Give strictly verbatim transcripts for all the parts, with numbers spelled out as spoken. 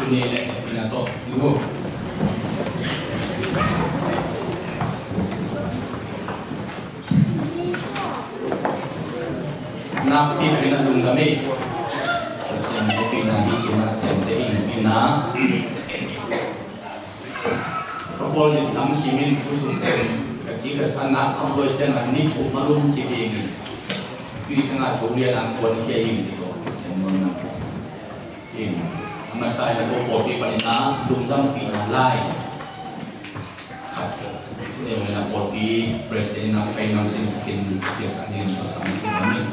Tuni le ina tawh, nakpi takin a lungdam ei. Pasian hehpihna hi cih na ciamteh ing ina. Ka khualzin nam simin thu sung ten ka ci ka sa na kham luai ciangin ni thum a lum ci dingin, tui sanga tho lian ang kuan khia ing ci ko. Sian muan na. In, a masa in a ko pawlpi panin a lungdampihna lai khat nei ung in a, pawlpi president in a pai nang sin sakin piaksak dingin ko sam sin amin.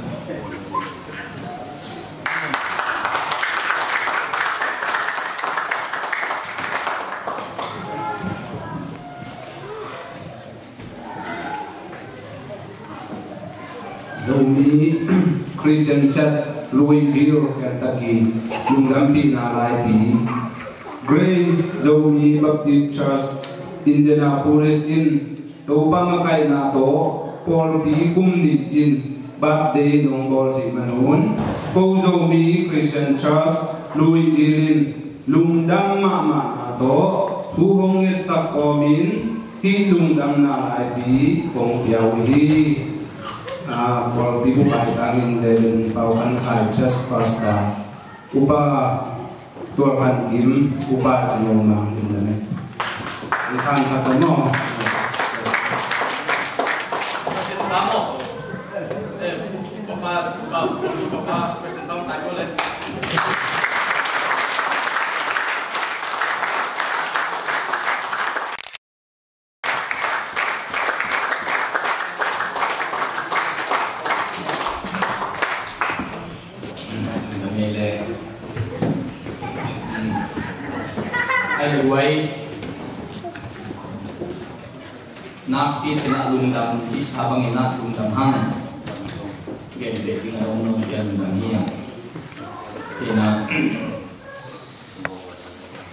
Zomi Christian Church, Louisville, Kentucky, lungdampihna laipi. Grace Zomi Baptist Church, Indianapolis in Topa makaihna tawh pawlpi kum nih cin birthday nong bawl hi manun, ko Zomi Christian Church, Louisville in lungdam mahmahna tawh thu hong ngetsak kawmin hih lungdamna laipi kong pia uh hi. Ah, pawlpi bukai tangin Reverend Pau Khan Khai, Church Pastor, Upa Tual Khan Kim, Upa Cing Aung Mang, in the name. Isan sa kamo. Ai, ai, nakpi takin a lungdam, ci sa bangin a lungdam hang. Gen bek ding a dong nong pian lungdam hi a. Ina,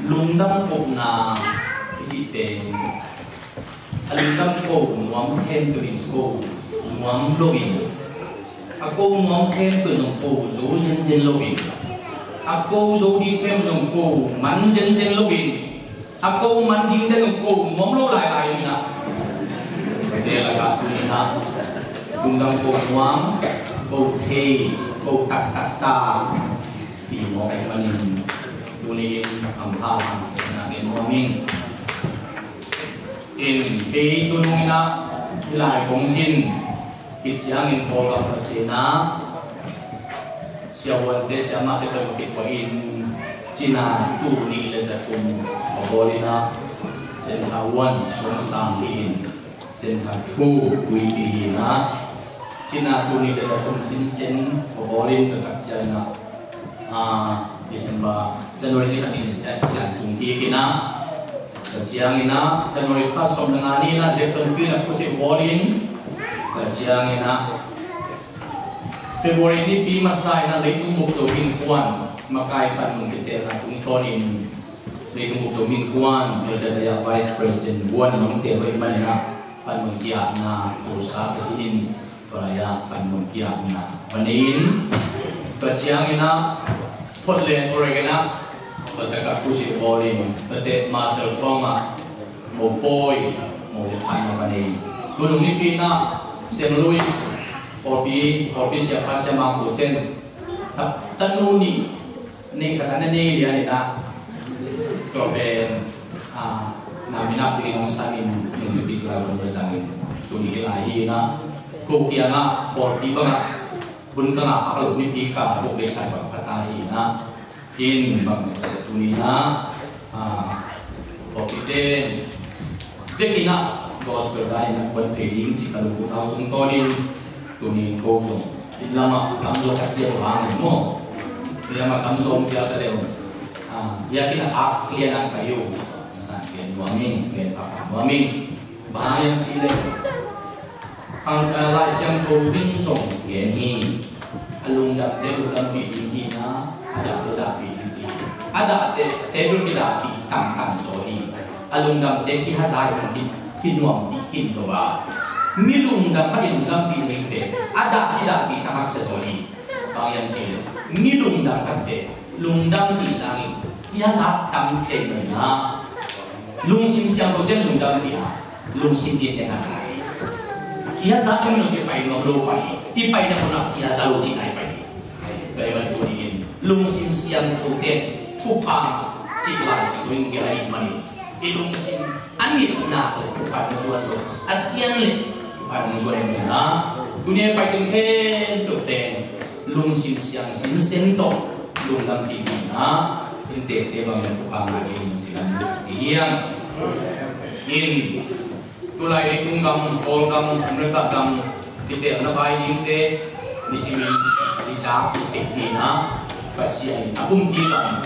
lungdam kohna i cih pen, a lungdam ko nuam khempeuh in ko nuam loin, a ko nuam khempeuh zong ko zo zenzen loin, a ko zo ding khempeuh zong ko man zenzen loin, a ko man ding te zong ko nuam lo lailai in a. Te lakah tuni in a, lungdam ko nuam, ko thei, ko taktak ta. Ti mawk ahih manin tuni in hampha hanciamna gen nuam ing. In kei tunung in a, hih lai kong zin khit ciangin Kawlgam a cina siavuante siamahte tawh kipua in cina tul nih le za thum a bawl in a, Center One sung sang hi in, Center Two Kuipi hi in a, cina tul nih le za thum sinsen a bawl in, tua tak ciang in a, ah, December, January ni khat in, eh, i lan tung kik in a, tua ciang in a, January kha sawm le nga ni in a, Jacksonville a crusade bawl in, tua ciang in a, February nipi masa in a, Leitung Buk Zo Innkuan makai panmun kitelna tungtawnin, Leitung Buk Zo Innkuan, Elder Daya Vice President Buan in hong tel hoih manin a, panmun kiatna Tulsa ka zin in, tua lai-ah panmun kiatna va nei in, tua ciang in a, Portland, Oregon ah, tua tak ah crusade bawl in, tua teh Marshall Thawng ah, mopawi, mo le phan na va nei. Tunung nipi in a, Saint Louis, pawlpi, pawlpi siapa siamah pu ten, ta, tanu nih, nei khat a na nei lian in a, tua pen, ah, na minam dingin hong sang in, nung nipi tua lai hong zang in, tuni hih lai hi in a, ko kiangah, pawlpi bangah, hun ka ngah khak lo nipi ka buk bek sai bang pha ta hi in a, in bang ne te tuni in a, ah, pawlpite vek in a, gospel dai in a kuan phei ding ci ka lungkut hau tungtawnin, tuni in ko zong inn lamah tamzaw ka ciah uh hang in maw, inn lamah tamzaw hong ciah ka deuh, ah, biakinn a khak lian a ka hi uh, a san gen nuam ing, gen pakpak nuam ing. Bang hang hiam cih leh, Ang, ah, Lai Siangtho in zong gen hi. A lungdamte lungdampih ding hi a, a dahte dahpih ding ci. A dahte, te bel kidahpih tangtang zaw hi. A lungdamte kihaza hi, ki, kinuampih khin lo a. Mi lungdam a i lungdampih dingte, a dah kidahpih sa haksa zaw hi. Bang hiam cih leh mi lungdam khat pen lungdam cih sangin i hazat tam thei lo hi a, lungsim siangthote lungdam cih a, lungsim dingte hazat. I hazat ding lo, i pai nuam lo pai, i paina munah i hazat lo cih nai pai. Tua ahih manin tuni-in lungsim siangthote thupha cih Lai Siangtho in gen ahih manin i lungsim a ngetna tawh thupha hong zuan zo, a siang leh thupha hong zuan hi a. Tuni a pai teng khempeuh pen lungsim siang sinsen tawh lungdam kik dingin, inntekte bangin thupha ngah dingin kilam hi hiam? In tulai leitung gam, Kawlgam, America gam, kitelna vai dingte nisimin i zak i theih dingin Pasian in a pumpi gam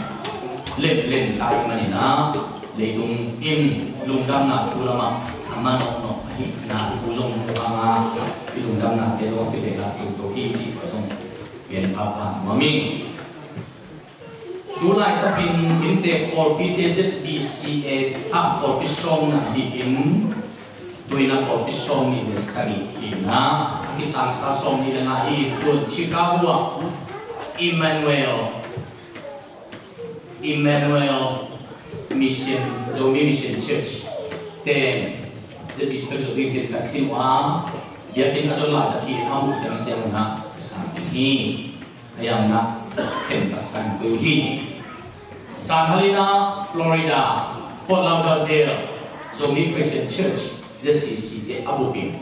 lemlem ta ahih manin leitung in lungdamna thu lamah a manawhnawh ahihna thu zong mu hang a, i lungdamnate zong a kibelh a tung to hi cih tua zong gen pahpah nuam ing. Tulai takin inntek pawlpite Z B C A ah pawlpi sawmna hi in, tuina pawlpi sawmnih le sagih hi in, a kisangsa sawmnih le nga hi in, tun Chicago ah Emmanuel Emmanuel Mission, Zomi Mission Church ten Z B C A Zomi khen tak khin uh a, biakinn a zon lai tak hi a, mu ciangciang un a sang ding hi. A yamna khen tak sang ding hi. Santa Helena, Florida, Fort Lauderdale Zomi Christian Church, Z C C te a bupin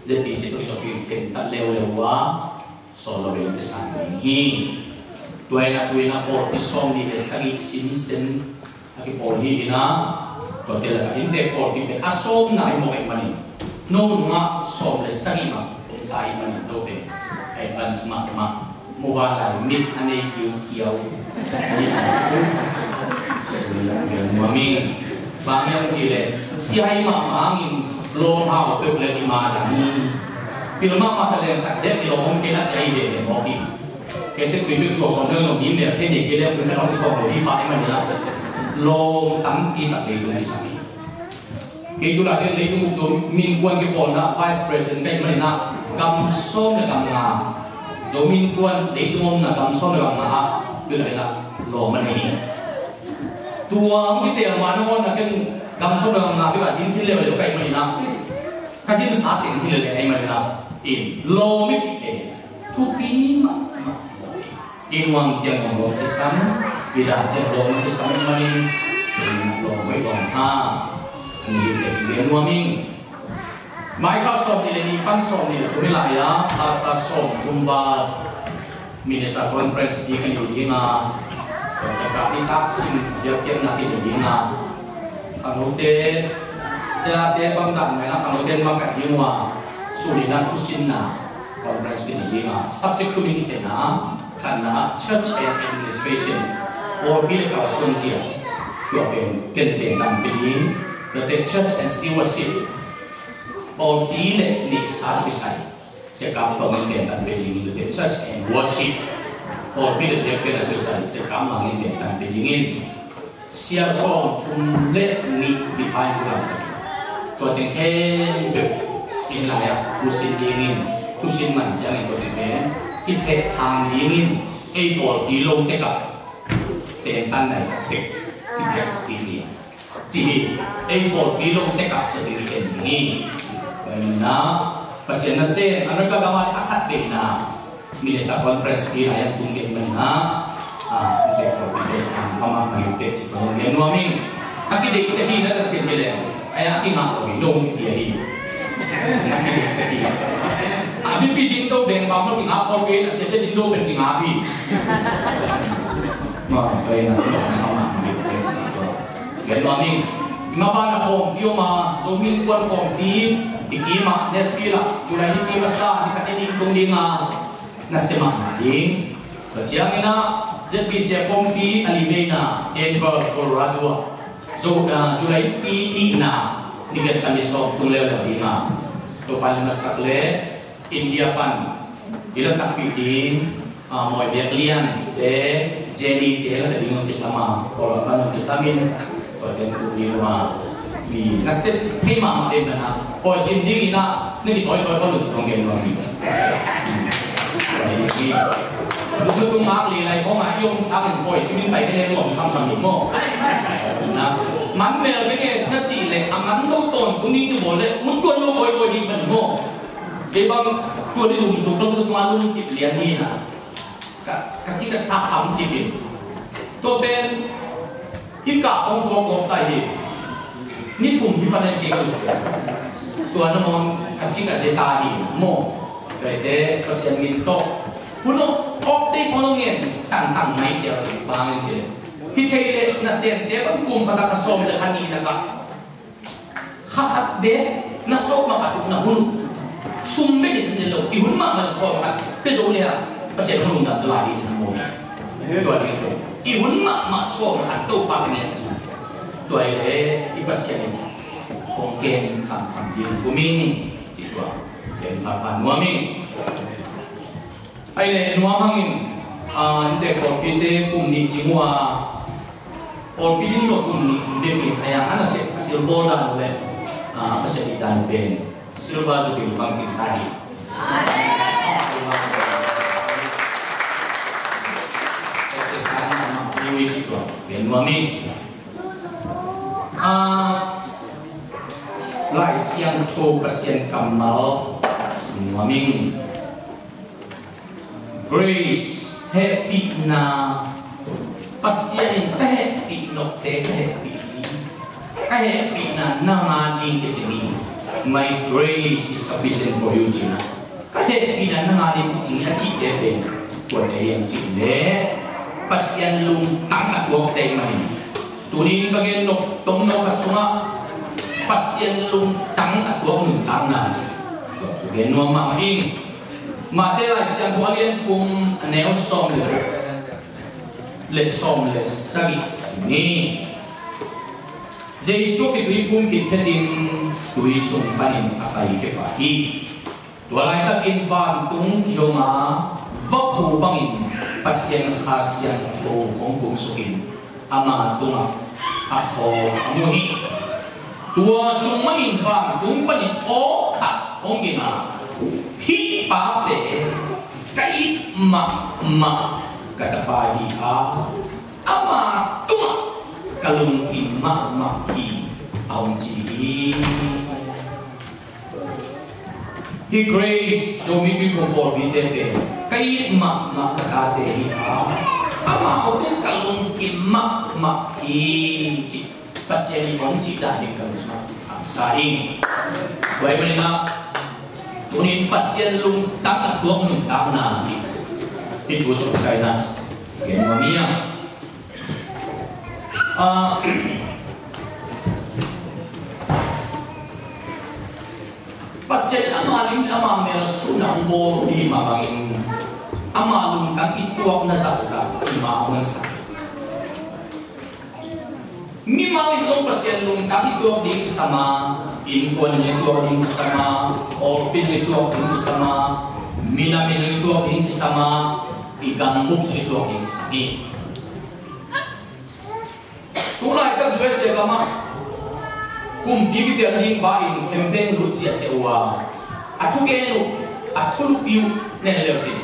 Z B C A Zomi khen tak leuleu uh a, sawm lo in a kisang ding hi. Tua in a tuina pawlpi sawmnih le sagih sinsen a kipawl hi in a, tuate lakah inntek pawlpi pen a sawmna hi mawk ahih manin, no nungah sawm le sagih mah om ta ahih manin, no pen advance mahmah. Muvanlai mit a nei kiukiau. Bang hiam cih leh i hai mahmah hangin lawm hau peuh le i ma zang hi. Pil mahmah ta leng khat dek i lawm om kei lak i ai ve ve mawk hi. Kei sek tui peuh thuak sawm deuh zong mi mel thei nei kei leng pui khat hong thuak lo hi pah i man hi la. Lawm tampi tak leitung i sak hi. Kei tulai teng leitung uk Zomi Innkuan kipawlna vice president ka hih manin ah, gam sawm le gam nga Zomi Innkuan leitung omna gam sawm le gam nga ah, tulai teng ah lawm a nei hi. Tua hong kiteel ma nangawn ah ken gam sawm le gam nga kei ah zin khin leuleu ka hih manin ah, ka zinsa teng hi lel ka hih manin ah, in lawm i cihte thupi mahmah. I nuam ciang lawm kisam, i dah ciang lawm kisam ahih manin, lawm hoih lawm ha, a ni hi teh ci gen nuam ing. Mai kha sawmnih le nih pan sawmnih le thum i lai-a, Pastor Sawm Thum Val, Minister Conference ding ka nei ding a, tua takah i taksim biakpiakna ka nei ding a, khangnote, tua te bang dah mai na khangnote in makaih ding uh a, sum in a thusinna conference ka nei ding a, subject thum in kikhen a, khatna ah Church and Administration, pawlpi le kalsuan zia, tua pen ken tentan pia ding, tuate Church and Stewardship, pawlpi le neihsa kisai, Sia Kam Thawng in tentan pia ding, tuate Church and Worship, pawlpi le biakpiakna kisai, Sia Kam Mang in tentan pia ding in, Sia Sawm Thum le Nih bipai in thu lam, tua teng khempeuh in lai-ah thusin ding in, thusin man ciangin tua teng pen kithethang ding in, ei pawlpi lo tek ah tentan nai tek kipiaksak ding hi. Ci hi, ei pawlpi lo tek ah sia ding hi en ding hi. Tua hi na, Pasian nasem, America gam ah a khat vei na, Minister Conference pi lai-ah tung kei man na, a, tek pawlpi tek, a, mama, ma hi tek ci pawlpi nuam ing. A kideih tek hi na, tek tek ci leng. Ai a kingah lo hi, no kipia hi. A kideih tek hi. A, mipi zin to beng bang lo kingah pawlpi, a sia te zin to beng kingah hi. Ma, tua hi na, tua hi na, mama, ma hi tek ci pawlpi. Gen nuam ing. Mabana khawmpi om a, Zomi Innkuan khawmpi i kim ah, next week ah, July ni pi masa, ni khat ni tung ding a, na sia mahmah ding. Tua ciangin ah, Z B C A khawmpi a li veina, Denver, Colorado ah, Zo-, ah, July ni pi nihna, ni giat pan ni sawm tung leuleu ding a. Tua pan masak le, India pan i la sakpih ding, a, Mawi Biak Lian te, Jenny te la sa ding hong kisam a, Kawlgam pan hong kisam in, tua teng tuk ding uh a, mi na sep thei mahmah den na na, pawi sim ding in a, na kitawi tawi khol un ci tawh gen nuam hi. Lungna tung ngak lei lai khawng ah i om sangin pawi simin pai te leng nuam khamkham hi maw? Na, man mel bek e na cih leh a man lo tawntung ding kibawl leh ut tuan lo kawikawi ding man maw? Kei bang tua ni lum sung ka lungna tung a lungcip lian hi na. Ka, ka ci ka sa kham cip in. Tua pen Hih ka hong suak gawp sa hi. Ni thum hi panen kei ka lut. Tua na mon ka cik a zia ta hi maw? Tuate Pasian min tawh hun awk te khong lo ngen tangtang mai cial bangin ci. Hi thei leh na siante pan kum khat a ka sawm le kha ni na ka kha khat bek na sawm a khat na hun sum bek in lo i hun mahmah na sawm a khat pe zo le a Pasian hun um dan lai hi sin maw? Tua ding pen i hun mahmah sawm a khat Topa ka ngiat. Tua hi le i Pasian in kong ken khamkham ding kum in ci tua ken pha pha nuam in. Ai le nuam hangin, ah, inte pawlpite kum nih cing uh a, pawlpi ding lo kum nih ding in ai a, ana sek a silbawl dan le, ah, a sek i dan pen silver jubilee bang cing ta hi. Nuam in, ah, Lai Siangtho Pasian kammal sim nuam in. Grace, hehpihna. Pasian in ka hehpih nokte ka hehpih hi. Ka hehpihna nang a ding ka ci hi. My grace is sufficient for you, ci na. Ka hehpihna nang a ding ka ci hi a cihte pen kua ei hiam cih leh Pasian lungtang a tuakte ahih manin. Tuni in ka gen nop tawmno khat sungah Pasian lungtang a tuak nuntakna ci. Tua gen nuam mahmah ing. Mate Lai Siangtho a lian thum a neu sawm le, le sawm le sagih sim ni. Jesu kitui pum khit phetin tui sung panin a kai khia pah hi. Tua laitakin vantung kihong a, vakhu bangin Pasian Kha Siangtho hong kumsukin ama tungah a khawl a mu hi. Tua sung mahin vantung panin aw khat hong ging a, hih pa pen ka it mahmah ka tapa hi a, ama tungah ka lungkim mahmah hi, a hong ci hi. Hih Grace Zomi Tuiphum pawlpite pen ka it mahmah ka tate hi a, amau tung ka lungkim mahmah hi, ci Pasian in hong cih dan ding ka lungsim ah hamsa ing. Tua ahih manin ah tuni in Pasian lungtang a tuak nuntakna ci hih thu tawh kisai na gen nuam ing. Ah, Pasian in ama lim le ama mel suhna hong bawl i hih mah bangin ama lungtang i tuakna zahzah i mah a muansak. Mimal in zong Pasian lungtang i tuak ding kisam a, innkuan in i tuak ding kisam a, pawlpi in i tuak ding kisam a, minam in i tuak ding kisam a, i gambup in i tuak ding kisam hi. Tu laitak U S A gam ah kumpi kitelna ding vai-in campaign lut ziahziah uh a, a thugen uh, a thulupi uh nen leu cin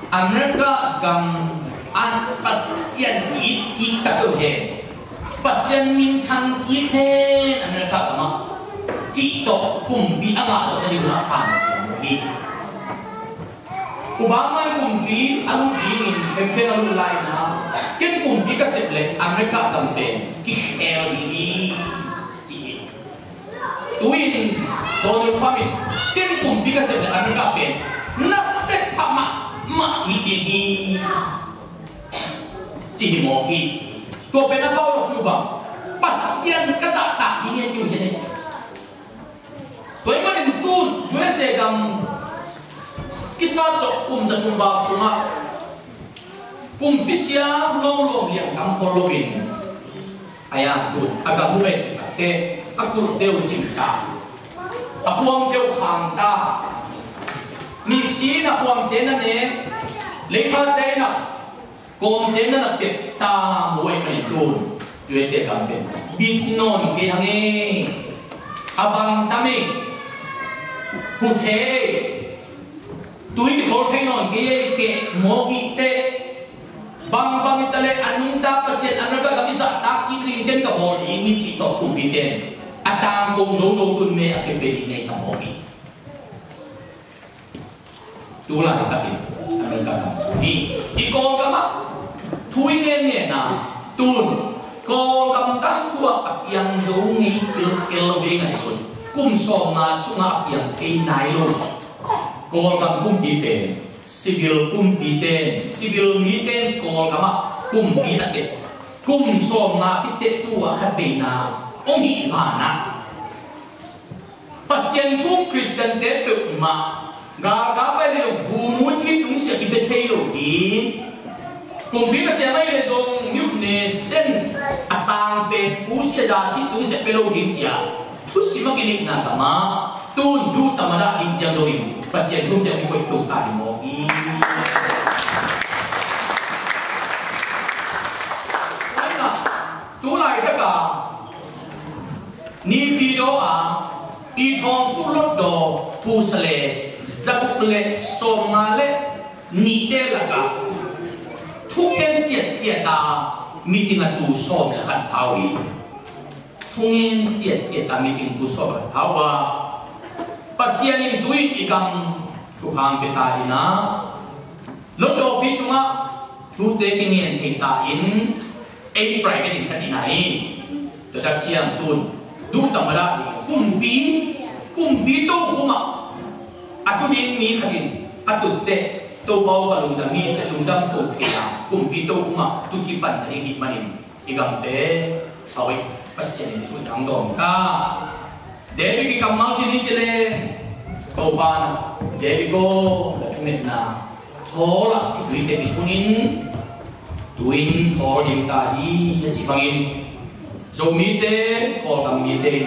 America gam ah Pasian ki-it kik tak uh hen, Pasian minthang kik hen America gam ah cih tawh kumpi a ngah zawh nading uh a khang ciang uh hi. Obama in kumpi a lut dingin campaign a lut lai-in ah, ken kumpi ka sep leh America gam pen kikhel ding hi, ci hi. Tu-in Donald Trump in ken kumpi ka sep leh America pen na sep pha mahmah kik ding hi, ci hi mawk hi. Tua pen a pau lo hi uh bang, Pasian ka zahtak ding hi, ci uh hi. Tua ahih manin tun U S A gam kisat zawh kum za thum val sungah kumpi sia ngau lawm liang tam khol loin, a yang tun a gam uh pen a kulhte uh cing ta, a khuamte uh khang ta, miksi in a khuamte na nek, leikhalte in a kawmte na na pek ta mu ahih manin tun U S A gam pen bit nawn kei hang e, a vang tam e, hu thei e. Tui kikhawl thei nawn kei ei, keh mawk i teh. Bangbang i ta leh a nungta Pasian America gam i zahtak kik ding ken ka bawl ding hi cih tawh kumpite in a tangko zozo tun me a kepia ding nei ta mawk hi. Tu laitakin America gam thu hi. I Kawlgam ah thu i ngen ngen a, tun Kawlgam tangthu ah a piang zo ngei kilkel lo hi, ngaihsun. Kum sawmnga sungah a piang thei nai lo. Kawlgam kumpite, civil kumpite, civil mite Kawlgam ah kumpi a sep kum sawmnga khit teh tu-a khatveina om hi. Banah Pasian thu Khristiante peuhmah galkap pai le zong bu mu ci tungsiah kipia thei lo ding. Kumpi Pasian ahi le zong nuclear sen a sang pen pusia dasi tungsiah pia lo ding ci-a thusim a kinitna kamah tun duh tam a dah ding ciang dongin Pasian thu ciang kikoih tung ta hi mawk hi. Tu laitaka Naypyidaw a i thawng su lotdaw pusa le zaguk le sawmnga le nihte lakah thungen ciatciat a meeting a tu sawm le khat hau hi. Thungen ciatciat a meeting tu sawm le khat hau a, Pasian in tu-in i gam thupha pia ta in a, lotdawpi sungah thute kingen thei ta in, ei private in ka cihna hi. Tua tak ciang tun duh tam a dah hi. Kumpi, kumpi tokhom ah a tu ding mi khat in a tut teh, Topa aw ka lungdam hi ci-a lungdam ko thei a, kumpi tokhom ah tut kipan thei ding hi manin i gamte a hoih, Pasian in i thu tangdawng ta. David i kammal ci ni ci leng, Topa in, David aw, na thungetna thawl ah i tuite i thun in, tu-in thawl ding ta hi, a cih bangin Zomite, Kawlgam mite in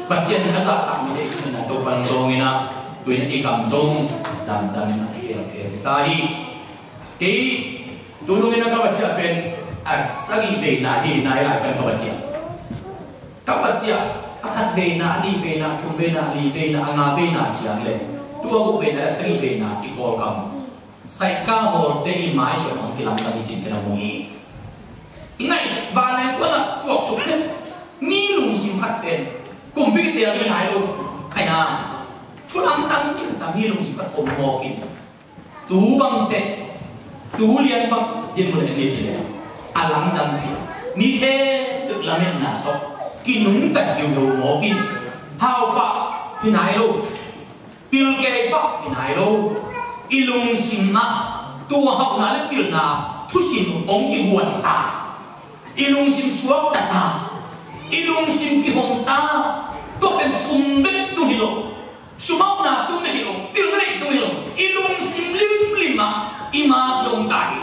Pasian in a zahtak mite i thungetna Topa in dawng in a, tu-in i gam zong damdamin a khelkhel ta hi. Kei tu nungin a ka va ciah pen a sagih veina hi, nai lai pen ka va ciah. Ka va ciah a khat veina, a nih veina, a thum veina, a li veina, a nga veina ciang le tua guk veina le a sagih veina i Kawlgam Saigamawte i maisuan hong kilamdang hi cin ken a mu hi. I ngaihsut vanleng kuan ah tuaksuk pen mi lungsim khat pen kumpi kitel hi nai lo. Ahi hang thu lamdang mi khat a mi lungsim khat om mawk in. Tu bangte, tu lian bang din mun en ni ci le a lamdang pi ni the duk lametna tawh kinungta hiuhiu mawk in. Hau pah hi nai lo. Pilkei pah hi nai lo. I lungsim ah tua hauhna le pilna thusim hong kihuan ta. I lungsim suakta ta. I lungsim kihong ta. Tua pen sum bek tung hi lo. Sum hauhna tung bek hi lo. Pilna neih tung hi lo. I lungsim limlim ah i mak zong ta hi.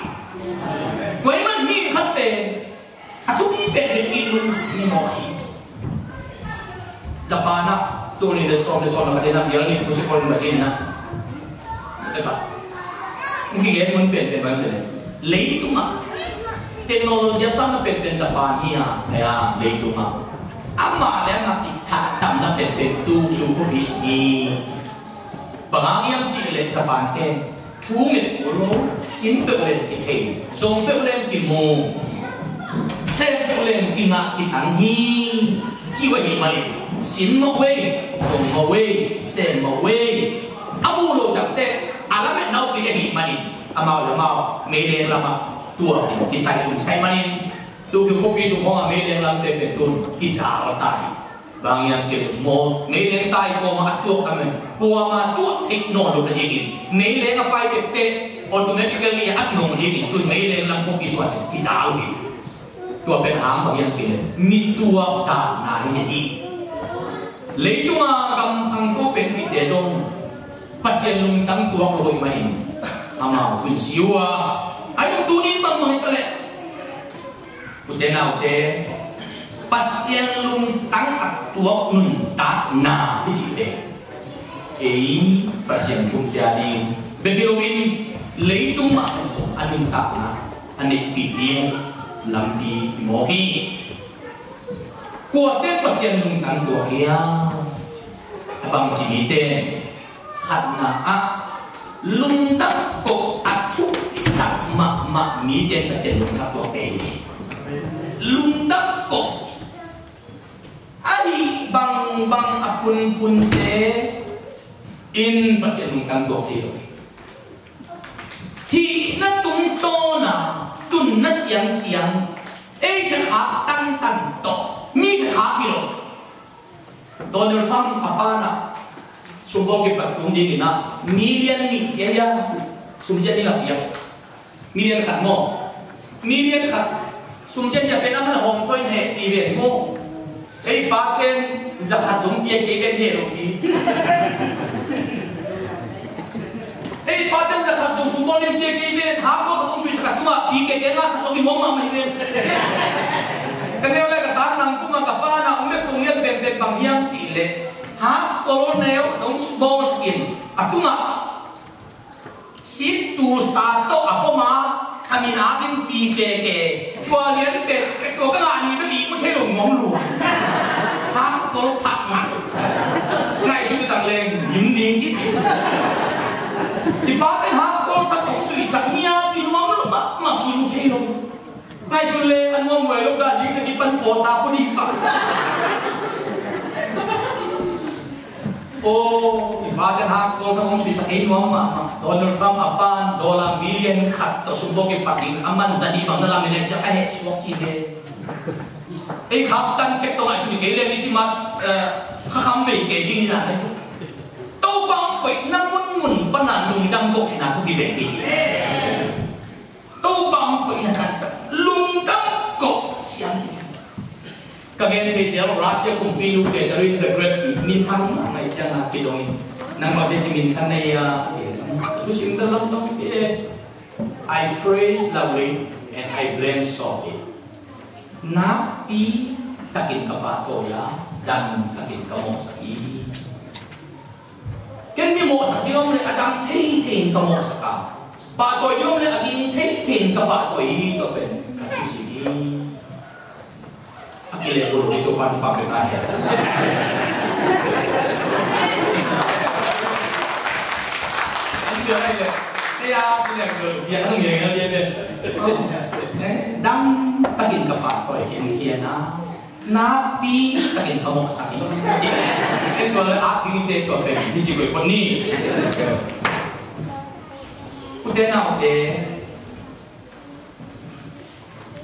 Tua ahih man mi khat pen a thupi pen pen i lungsim mawh hi. Japan ah tul nih le sawm le sawm le khat in a bial nih pusi kol in va cin in a, tua ka hong kigen mun penpen bang te le, leitung ah technology a sang na penpen Japan hi a, a, leitung ah amah le amah kithah tamna penpen Tokyo khuapi sung hi. Bang hang hiam cih leh Japan te thu nget kul lo, sin peuh leng kithei, zong peuh leng kimu, sem peuh leng kingah kitang hi. Ci uh ahih manin sin mawh uh ei, zong mawh uh ei, sem mawh uh ei. A mu lo tak teh a lametna uh kei ahih manin amau le amau meileng lamah tua kitai tun sai manin, Tokyo khuapi sung khawngah meileng lamte pen tun kidal ta hi. Bang hiam cih leh maw, meileng tai kawmah a tuak a, kuamah tuak theih nawn lo na dingin meileng a pai teh automatically a kihong dingin tun meileng lam khuapi sung ah kidal uh hi. Tua pen hang bang hiam cih leh mi tuak dalna hi hi. Leitung a gam khangto pen cihte zong Pasian lungtang tuak lo hoih manin amau hun si uh a, a lungtu ning bangbang hi ta leh, ute naute, Pasian lungtang a tuak nuntakna hi cihte ei Pasian thumte a ding bek hi loin leitung mah zong a nuntakna a neihpih ding lampi hi mawk hi. Kuate Pasian lungtang tuak hiam? A bangci mite khatna ah Lungdam koh a thupisak mahmah mite in Pasian lungdam koh te hi. Lungdam koh a hih bangbang a phunphunte in Pasian lungdam koh thei lo hi. Hihna tungtawna tunna ciangciang ei khekhak tantan tawh mi khekhak hi lo. Donald Trump a pan ah sumbawl kipat tung dingin ah million nih ciang ia sum ciang ding a piak. Million khat maw? Million khat sum ciang ia pen a man hawm tawh in heh ci ven maw? Ei paten zakhat zong piak kei ven hi lo pi. Ei paten zakhat zong sumbawl in piak kei ven, hangko khat hong suisak a tungah pi kei kei ngah sak zong i muang mahmah hi ven. Ka neu le ka tan nang tungah ka pan ah hong bek song lian penpen bang hiam cih leh hangko neu khat hong bawlsak in a tungah sittu sa tawh a pom a, a min a ding pi keke. Tua lian pen tua ka ngah ni bek i mu thei lo nuam lua. Hangkol thak ngat. Ngaihsut tang leng lim ding ci. I pa pen hangkol thak hong suisak nia pi nuam lo mah mah i mu thei lo. Ngaihsun le a nuam huai lo dah ding ka kipan pawt ta ko ding pah. Aw, i pa ten hangkol thak hong suisak ei nuam mahmah. Donald Trump a pan dollar million khat tawh sumbawl kipat ding a man za nih bang na lam i leng ciang a heh suak ci ve. Ei khak tan pek tawh ngaihsun kei leng i si mat, eh, khakham vei kei ding hi lai. Topa hong koihna munmun pan a lungdam koh theihna thupi bek ding hi. Topa hong koihna tan lungdam koh siam hi. Ka gen thei zel Russia kumpi nu Catherine the Great i minthan mahmah i ciang a kidong in, nangmah ci ci minthan na hia ci. Thusim tel lam tawh kei, I praise loudly and I blame softly. Nakpi takin ka pahtawi a, dam takin ka mawhsak hi. Ken mi mawhsak ding om le a dam thei thei in ka mawhsak a, pahtawi ding om le a ging thei thei in ka pahtawi hi. Tua pen ka thusim hi. A kileh ko lo hi, Topa thupha pia ta hen. An dia ai le. Ei a kileh ko lo zia ang ye ngal dia pen. Dam takin ka pahtawi hi, ang kia na. Nakpi takin ka mawhsak hi. Ci. Tua le a ding te tua pen hi ci koi pon ni. U te nau te,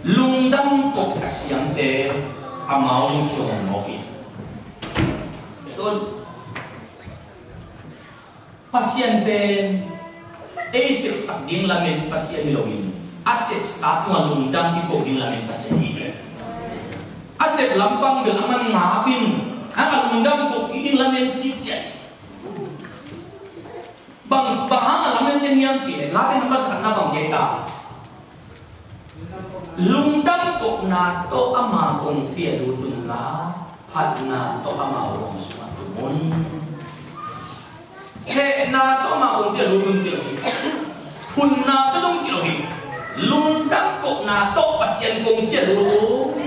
lungdam koh a siamte amau zong kiom mawk hi. Tun. Pasian pen ei sepsak ding lamen Pasian hi loin, a sepsa tungah lungdam i koh ding lamen Pasian hi. A sep lampang bel a man ngap in, a lungdam koh i ding lamen cihciah hi. Bang, bang hang a lamen cian hiam cih leh, Late nambat khatna bang ci ta? Lungdam kohna tawh ama kongpi ah lut unla, phatna tawh ama ruang sungah tum un. Hehna tawh ama kongpi ah lut un ci lo hi. Phunna tawh zong ci lo hi. Lungdam kohna tawh Pasian kongpi ah lut un.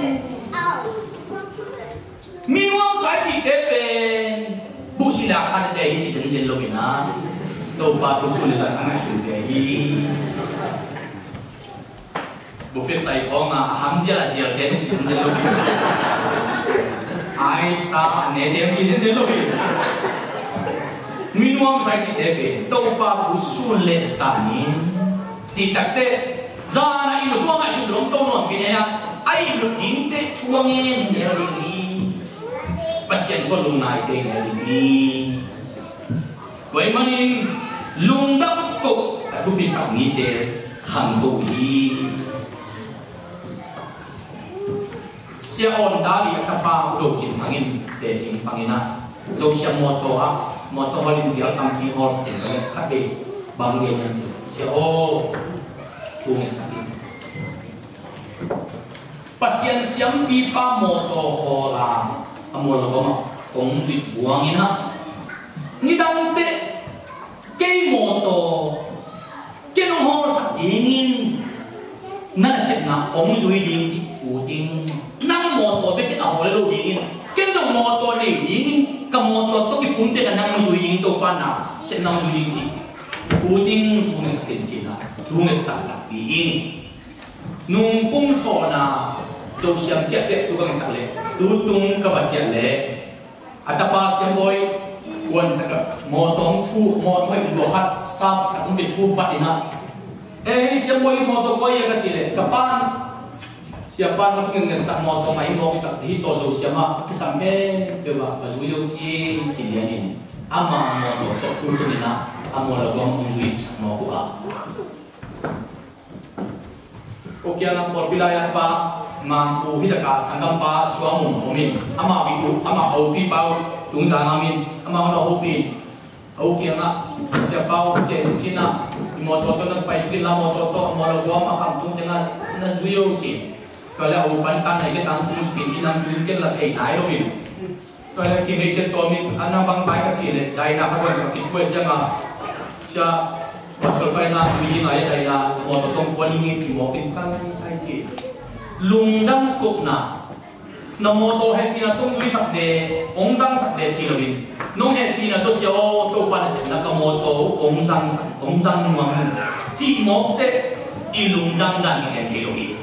Mi nuamsa i cihte pen buhsi laksa tete hi ci zenzen lo hi na. Topa thu sun le zan a ngaihsute hi. Buhfit sai khawng a, a ham zial a zialte zong ci zenzen lo hi. Aisa a nete zong ci zenzen lo hi. Mi nuamsa i cihte pen Topa thu sun le zan in cih takte, zan a i lo sung a ngaihsut lo to nuam kei ne a, a i lo dingte thu a ngen nel ding hi. Pasian khua lungnaite nel ding hi. Tua ahih manin lungdam koh a thupisak mite khangto hi. Sia Awn Dal i a tapa U Do Cin Thang in teci pang in a, Zosiam mawtaw ah, mawtaw hawl in bial tampi hawl sak in ka leh khat vei bang gen hiam cih leh, Sia aw, thu ngetsak in. Pasian siampipa mawtaw hawl a, a mual lo mah kong zuih buang in a, nidangte kei mawtaw, ken hong hawlsak dingin na nasepna hong zui ding cih ut ing. Nang mawtaw bek in a hawl lo dingin, ken zong mawtaw nei dingin, ka mawtaw tawh kipumte ka nang zui ding, Topa nasepna hong zui ding cih. Pu Ding thu ngetsak in cihna, thu ngetsak takpi in. Nung pung sawna Zosiam ciah teh thu ka ngetsak leh, tu tung ka va ciah leh, a tapa Siambawi kuansak a mawtaw thu, mawtaw hoih lua khat, saf khat hong pe thu vat in ah. Eh, hei Siambawi, mawtaw kua hia ka cih leh, ka pan, Siapa in hong ngetsak mawtaw ngah hi mawk hi tak, hih tawh Zosiam ah a kisam khempeuh ah va zui o ci, ci lian in. Ama mawtaw tawh tu tung in ah, a mawtaw gam hong zuisak mawk uh a. Ko kiangah pawlpi lai-at pa Mangkhu, hih takah sanggampa Suang Mung om in, ama pi uh, ama opipa uh Tungzang om in, ama hun a hopih in, a u kiangah, Siapa uh, ciah in, ci in ah, i mawtaw tawh na pai suk in la, mawtaw tawh a mawtaw guam a kham tung tengah na zui o ci. Tua leh a u pan tan a i ke tang tung suk in, ci in ah, tu in ken la thei nai lo in. Tua leh kimeisiat tawm in, a na bang pai ka cih leh, daina khat guan suk a kithuai ciangah, sia, pastor pai na, tu in ngai a daina, mawtaw tawh kuan in ci mawk in, ka ngai sai ci. Lungdam kohna. Na mawtaw hehpihna tawh zuisak de, hong zangsak de ci loin, nong hehpihna tawh sia aw, Topa nasepna ka mawtaw hong zangsak, hong zang nuam, cih mawk teh i lungdam dan i gen thei lo hi.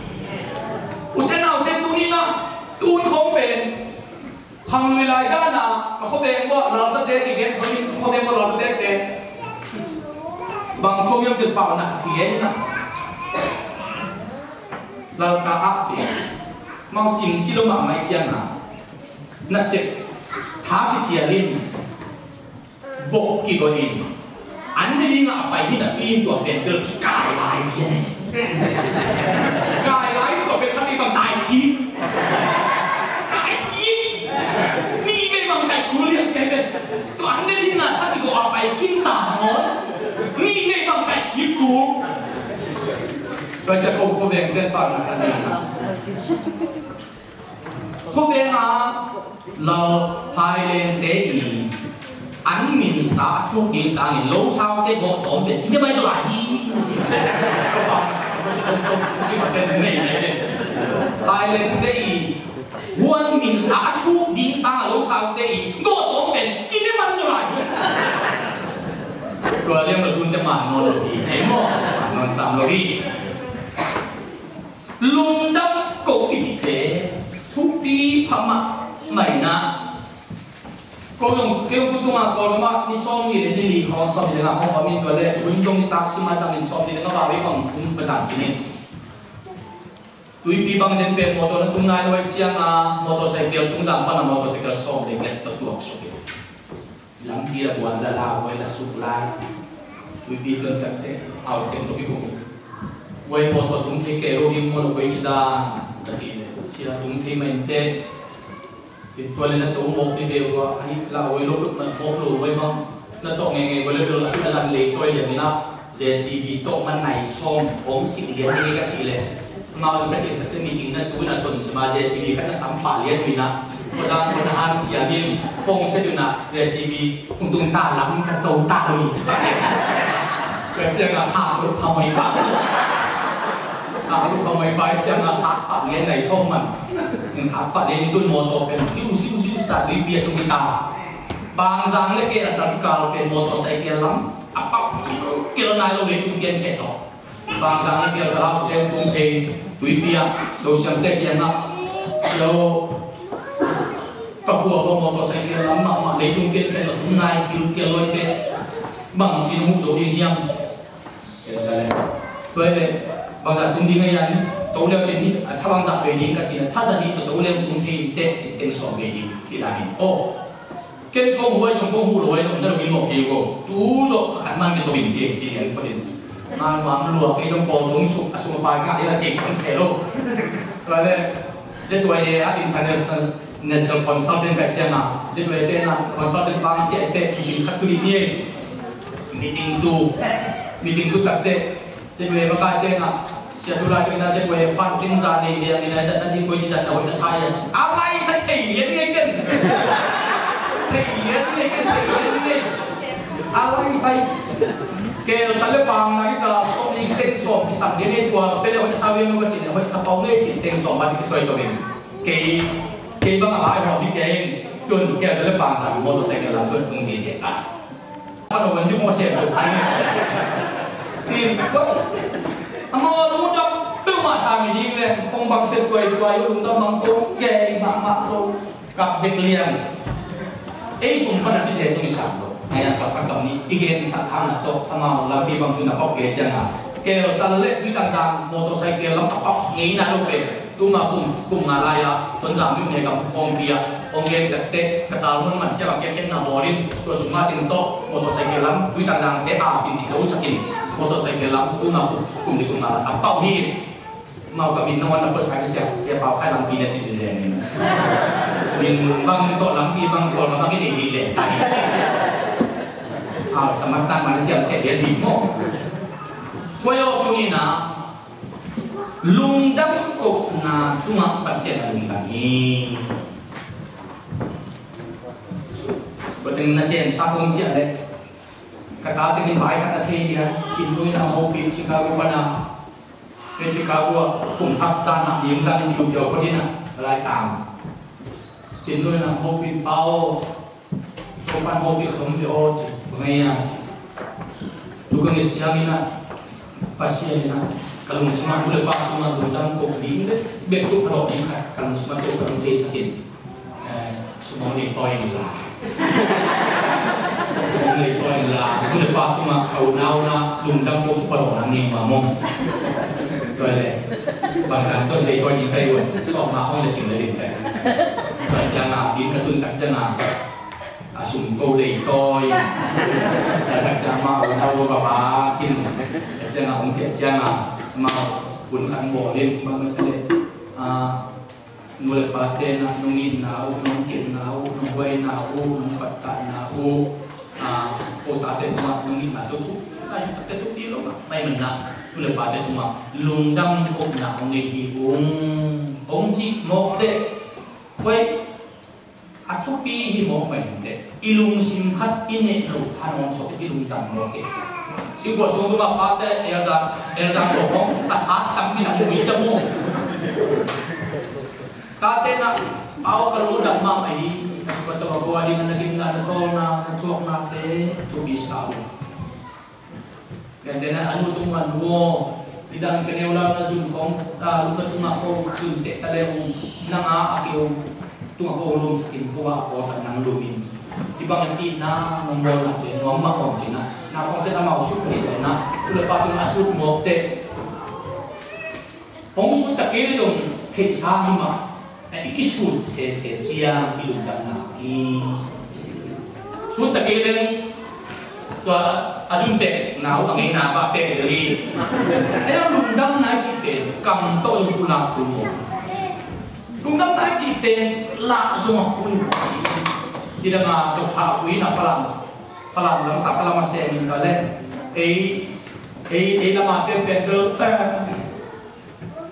Ute naute, tuni in ah, tun khawng pen Khanglui lai dan a ka khuaveng uah laltate kigen, khuaveng uah laltate te bang khawng hiam cin pau na kigen in ah. Lalka ah ci, mau cing ci lo mahmah i ciang a, nasep tha kicial in, vok kigoih in, an ne ding a pai hi napi in, tua pen bel kikai lai ci a. Kai lai, tua pen khat i bang tai kik. Kai kik. Nih vei bang kai kul lian ci a pen. Tua an ne ding a sa kigoih a pai kik ta maw. Nih vei bang kai kik kul. Tua ci a ko khuaveng ten pau na khat ni. Khuaveng a Lal Thailand te i an minsa a thuk ding sangin lo saute gawh tawm pen kine mai zaw lai hi. Thailand te i huan minsa a thuk ding sangin lo saute i gawh tawm pen kine man zaw lai hi. Tua liang lo tun te man nawn lo hi, thei maw? Man nawn sam lo hi. Lungdam ko i cihte thupi pha mahmah in ah. Ko zong, kei zong tutung a Kawlgam ah ni sawmnih le ni li khawng, sawmnih le nga khawng om in, tua leh hun zong nitak sim a zang in, sawmnih le nga val vei bang hun va zang khin in. Tuipi bang zen pen mawtaw na tung nai lo ahih ciang a, motorcycle, Tungzang pan a motorcycle sawm le giat tawh tuak suk in. Lampi a buan la, lauhuai la suk lai. Tuipi tuan tak teh, au teng tawh kihum. Huai mawtaw tung thei kei lo ding maw, lo koi ci dan, ka cih leh, sia, tung thei mah in teh. Tua leh na to mawk ni deuh a, ahi, lauhuai lo, mawk lo huai bang. Na tawh ngeingei huai leh bel a suk a zan lei tawi liang in ah, J C B tawh man nai sawm hong sik lian ni ka cih leh. Amau tawh ka cih takte meeting na tu in a ton sim a J C B khat na sam pah lian uh in a, khuazang khua na hang ciam in, phone set uh in a, J C B hong tung ta lam ka to ta lo hi ci pah lian. Ka ciang a khak lo phamawh pah. Khak lo phamawh pah ciang a khak pah lian nai sawm man. Khak pah lian in tun mawtaw pen ziu ziu ziu sa tuipi a tung hi ta. Bangzang le kei a tangkal pen mawtaw sa i tia lam a pau kilkil nai lo, leitung pian kheh sawh. Bangzang le kei a tangkal pen tung thei tuipi a, lo siam te pian a, lo ka khua ko mawtaw sa i tia lam mahmah, leitung pian kheh sawh, tung nai kilkil lo i te. Bang cin mu zo ding hiam? Tua hi leh, bangzah tung ding a hian, to leu cin hi, a tha bangzah ve ding ka cin a, tha zah hi tawh to leu tung thei in teh, cin teng sawm ve ding, ci dan in. Aw, ken kong hu ai zong, kong hu lo ai zong, na lo in mawk kei ko. Tu zawh kha khat man kei to in ci, ci lian ko din. Ngai nuam lua, kei zong kawl tung suk, a suk a pai ngah hi la thei kong se lo. Tua leh, Z Y A a international, national consultant ka ciang a, Z Y A te na consultant bang ci a te, meeting khat tu ding ni ei. Meeting tu, meeting tu tak te, Z Y A baka te na, sia tu lai tu na Z Y A fund king za nei dia, nei na zat na di koi ci zat na hoih na sa ia. A lai sai thei lian ngei ken. Thei lian ngei ken, thei lian ngei. A lai sai. Kel ta le pang na i ta so ni teng so ki sang dia ngei tua, pe le hoih na sa ia no ka ci ne hoih sa pau ngei ci teng so ma di ki soi to ngei. Kei, kei bang a lai hawm hi kei, tun kei a tele pang zang motorcycle lam tun tung ziazia ta. Ano man ci mawh sem lo kai ni. Amau a lungdam peuhmah sa mi ding leh kong bang sem tuai tuai, lungdam bang ko gei mahmah lo. Kap dek lian. Ei sum pan a kizia tung i sam lo. Ai a kap kap ni i gen i sak hang a tawh amau lampi bang tun a pau gei ciang a, Keltal leh Tuitangzang motorcycle lam a pau ngei na lo pe. Tuma kum, kum nga lai-a Tonzang mihon gam khawmpi ah hong gen takteh, ka salmon man ciang a biakpiakna bawl in, tua sung ah teng tawh motorcycle lam Tuitangzang te a pin ti ka usak in, motorcycle lam tuma kum, kum li kum nga lai a pau hi. Mau ka min nong on na pos ka sia, sia pau khai lam pi na ci ci zen in. Min bang tawh lam pi bang tawh lam bang in i pi len. A, samat tan man siam te bian hi maw. Kua yo tu in a, lungdam kohna tungah Pasian a lungdam hi. Kua teng na sem sa kong ciah leh, ka ta teng in bai khat na thei dia, in tu in a hopih Chicago pan a, hei Chicago ah kum thak zan ah, ning zan in kiu kiau pawt in a, lai tam. In tu in a hopih pau, Topa'n hopih ka tom ve aw ci, bang a ia ci. Tu ka nget ciangin a, Pasian in a, ka lungsim ah nu le pa tungah lungdam ko ding le, bek tu ka lawh ding khat, ka lungsim ah Topa nong theisak in. Eh, sum hong nei tawi in la. Sum hong nei tawi in la. Nu le pa tungah, ka unau na, lungdam ko cu palawh nang ning ma mong. Tawi le. Bang zan tawi nei tawi ding kai ua, sawm ma hong le cing le ding kai. Tawi ciang a, in ka tun tak ciang a. A sum ko lei tawi. A tak ciang ma, a unau ko ba ba kin. A ciang a hong ciah ciang a, ma, hun khat bawl in, ma, ma, le. A, nu le pa te na, nong itna uh, nong kepna uh, nong buaina uh, nong pattahna uh. A, ko tate tungah nong itna tu, tu, na sum tate tu ti lo ma. Mai man na, nu le pa te tungah lungdam kohna hong nei hi ung. Hong ci mawk te. Koi, a thupi hi mawk mah inteh, i lungsim khat i neih loh thanuam sawk i lungdam mawk hi. Singkhuah sung tuma pate, elza, elza tawh hong a sat tampi na mui ca maw. Tate na, pau ka lungdam mahmah hi. A suk a tawh a gua ding a na gimna, na tawlna, na thuaknate thupi sa uh. Gentehna a nu tungah nu aw, nidang ka neu lau na zun khawng, a, lupna tungah ko zun teh ta le uh, nang a a keu tungah ko lum sakin ko a ko ta nang lum in. Hih bangin itna nong bawlna te nuam mah om cihna. Naupangte amau sut thei zaina, u le pa tungah a sut mawk teh. Hong sut ta kei le zong theihsa hi mah. A, i kisut sese ciang i lungdamna hi. Sut ta kei leng tua a zun pek nau a ngeina bah pek lel hi. A, lungdamna i cih pen kam tawh zong pulak pul maw. Lungdamna i cih pen lah zong a pul maw. I dang a tua thah vui na Falam, Falam lam khat Falam a sem in ka leh ei, ei, ei lam a pek pek bel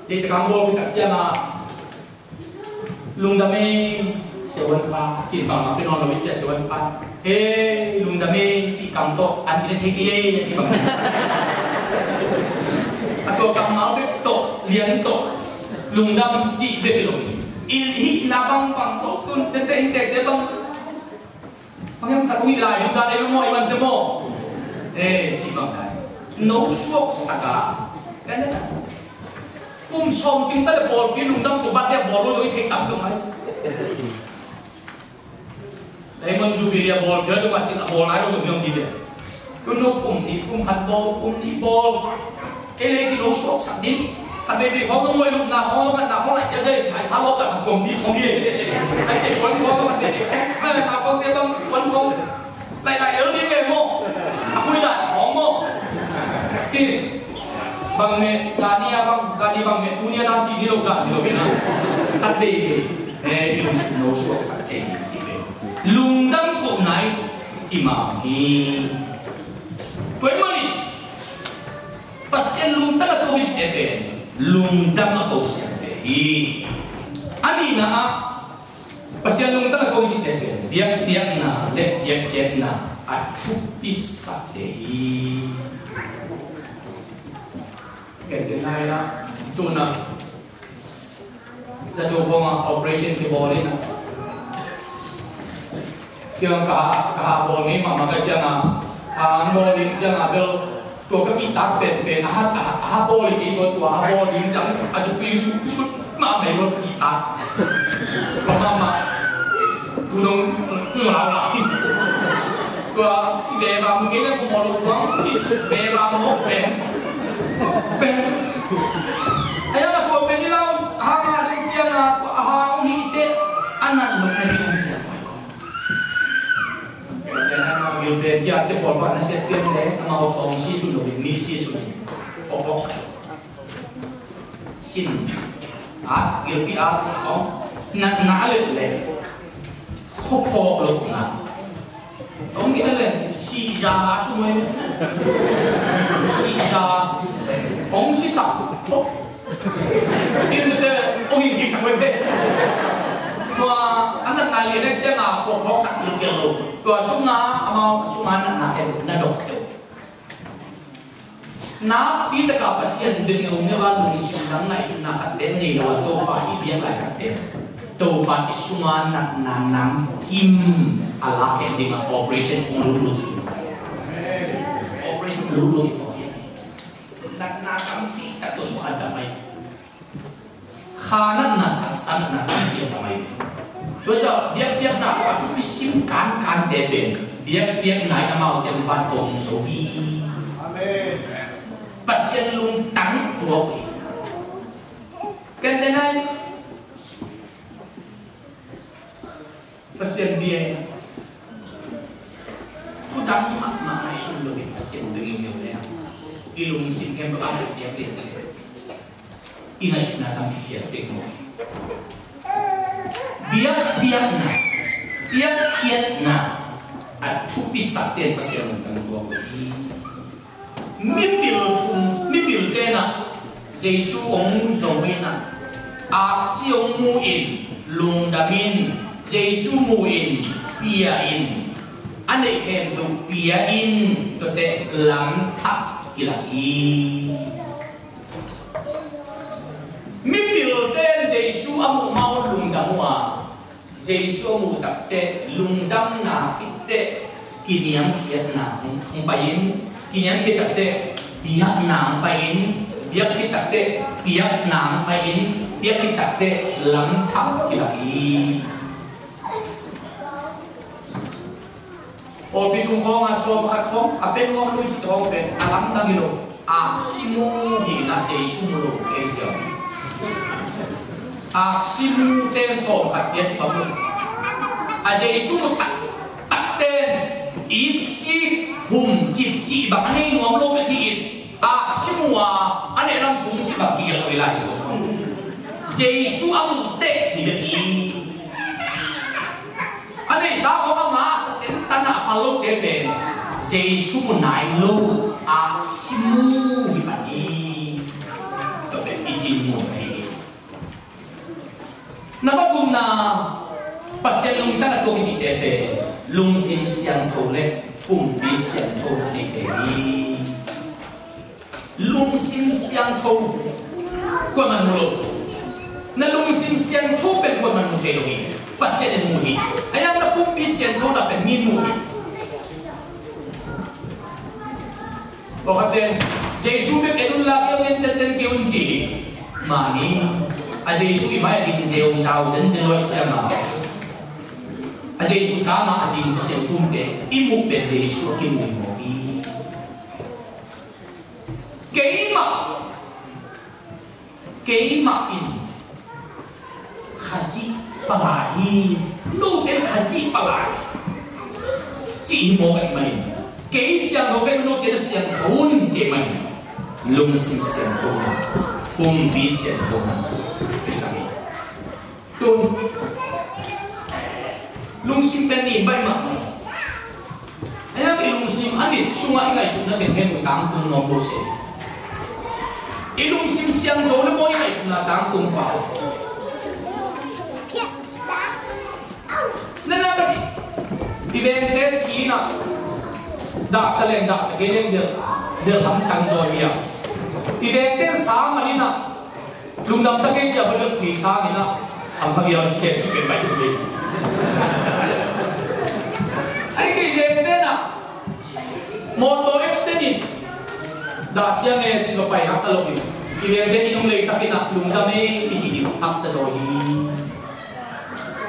ei te kam bawl hi tak ciang a, lungdam e, siavuan pa, cih bang a pia nawn lo i cia siavuan pa. He, lungdam e, cih kam tawh an i na thei kei e, cih bang. A tua kam mau bek tawh, lian tawh, lungdam cih bek hi lo hi. I hihna bang bang tawh, tun tete in tete bang. Bang hiam khat uh hih lai ding dan ei maw, ei man te maw? Eh, cih bang dan. No suaksak a. Kum sawm cing ta le bawlpi lungdam ko bat le bawl lo i thei tam dong ai. Diamond Jubilee a bawlpi lo ma cing a bawl lai lo dong yong di le. Kun lo kum nih, kum khat bawl, kum nih bawl. Ei le ki lo suaksak ding. Khat vei vei khawng lo, lupna khawng lo, khatna khawng lo, ai cia vei thai tha lo ta khat kum nih khawng hi. Ai te kuan khawng lo, khat vei vei khawng. Ai ma khawng te bang kuan khawng. Lai lai el ding e maw. A khui dan khawng maw. Hi. Bang meh zani a bang, zani bang meh tuni a na ci ni lo dan ni lo hi na. Khat vei vei. Eh, i lo suaksak thei ding ci vei. Lungdam ko nai i ma hi. Tua ahih manin Pasian lungtang a ko mite pen lungdam a ko siamte hi. A nihna ah Pasian lungtang a ko mite pen biakpiakna le biakpiakna a thupisate hi. Kei te nai na tuna Zato khawng a operation kibawl in a, kiang ka ha, ka ha bawl ngei mahmah ka ciang a, A, an bawl ding ciang a bel, tua ka kihtak penpen, a hat, a hat, a hat bawl ding, tua, tua a hat bawl ding ciang a zuk pi sut sut mahmah, tua ka kihtak. Tua mahmah. Tu dong, tu dong lau lau. Tua beba mu kei na ku maw lo bang, beba mu pen. Pen. Aya ka tua pen ni lau, a ha ma ding ciang a, a ha ong hi te, a nan lo na ding ni sia koi koi. Pen a na gil pen kia te pawl pa na sia pen le, a mau tong si sun lo, ni si sun. Pok pok. Sin, at, gilpi at, kong, natna a let le, khuaphawk lohna. Kong gina le, sihza a sum e. Sihza, kong sisak, khuaphawk. Gina te, kong gina kisak e. Tua, a natna lian e ciang a, khuaphawksak gilgel lo. Tua sum na, amau, sum a natna e, na dok e. Nakpi taka Pasian bia ngeungeu a lungsim dang ngaihsutna khat te nei lo a, Topa i biak lai khat te, Topa i sunga natna nam kim a lak khen ding a operation hong lutlut si. Operation hong lutlut si. Natna tampi tak tua sung a dam mai. Kha natna, taksa natna, biakna mai. Tua ciang biakpiakna a thupi sim kankan te pen biakpiakna in amaute van ong zo hi. Amen. Pasian lungtang tuak hi. Ken te nai. Pasian bia in a, thudang mahmah ngaihsun loin Pasian bia ngeungeu le a, i lungsim khempeuh a biakpiak lian. I ngaihsutna tampi khiat pek maw? Biakpiakna, biakpiakna a thupisak ten Pasian lungtang tuak hi. Mipil thum, mipil ten a, Jesu hong zong in a, aksi hong mu in, lungdam in, Jesu mu in, pia in, a neih khempeuh pia in, tuate lamthak kilak hi. Mipil ten Jesu a muh ma un lungdam uh a, Jesu a muh takteh lungdamna khit teh kiniamkhiatna hong, hong pai in, kiniamkhiat takteh biakna hong pai in, biak khit takteh piakna hong pai in, piak khit takteh lamthak kilak hi. Pawlpi sung khawng a sawm khat khawng a pen khawng lui cih khawng pen a lamdang hi lo. Aksi mu hi na, Jesu mu lo kei ziau. Aksi mu ten sawm khat tiat cih bang mu. A Jesu mu tak tak ten it sik hum cip cih bang a nei nuam lo bek hi in. Aksi mu a a neh lam sung cih bang kigelh lo hi lai cih khawng. Jesu a mu teh hi bek hi. A neihsa khawng a masa tentan a pal lote pen Jesu mu nai lo, aksi mu hi pan hi. Tua pen i dinmun ahi hi. Na pathumna, Pasian lungtang a tuak i cihte pen lungsim siangtho le pumpi siangtho na neite hi. Lungsim siangtho kuaman mu lo. Na lungsim siangtho pen kuaman mu thei lo hi. Pasian in mu hi. A yang na pumpi siangtho na pen mi mu hi. Pawlkhat pen Jesu bek en un la, kei hong en zenzen kei un ci hi. Mani a Jesu i mai a ding zeuzau zenzen lo i ciam a, a Jesu tama a ding siangthomte i muh pen Jesu a kimu hi mawk hi. Keimah, keimah in Khazih palai hi, note Khazih palai cih hi mawk ahih manin, kei siangtho ka hi, note na siangtho un cih ahih manin, lungsim siangtho na, pumpi siangtho na, i sang hi. Tun lungsim pen nih baih mahmah hi. A yang i lungsim a nit sungah i ngaihsutna teng khempeuh tangtung nuam lo se. I lungsim siangtho le maw i ngaihsutna tangtung pah. Nana ka ci, i vengte si na, dah ta leng dah ta kei leng del, del hamtang zaw hi a. I vengte sa man hi na, lungdam ta kei cia, va lungpi sang in a, a pha bial si kei si kei pai tuk ding. Ai kei leng te na, Mawtaw accident in dah siang e cin ka pai haksa lo hi. I vengte i nung leitakin ah lungdam e i cih ding haksa zaw hi.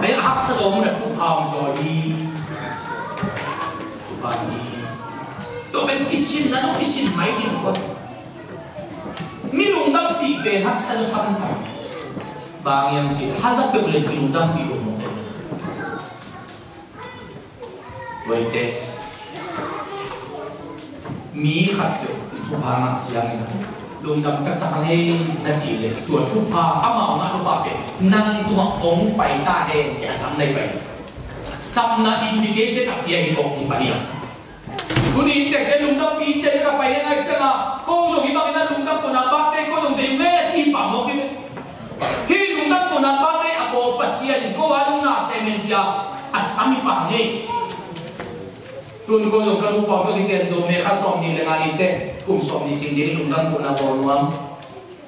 Ai haksa zaw mun a thupha om zaw hi. Thupha hi. Tua pen kisin na nong kisin mai ding kua. Mi lungdampih pen haksa zaw thamtham. Bang hiam cih hazat peuh le lungdampih lo mawk e. Tua hi teh, mi khat peuh i thupha ngah ciangin lungdam taktak hang ei na cih leh tua thupha, amau ngah thupha pen nang tungah hong pai ta hen ci a sam na hi pai. Samna invitation a pia hi kawk hi pai hiam? Tuni in tekte lungdampi ciang ka pai hi ngai ciangah ko zong hi bangin a lungdam ko na bakte ko zong tei ngai a ci hi pah mawk hi. Hih lungdam ko na bang ei a bawl Pasian in ko a lungna sem in cia a sam hi pah ngei. Tun ko zong ka nu pau ka kiten zo me kha sawm nih le nga nih te kum sawm nih cing ding lungdam ko na bawl nuam.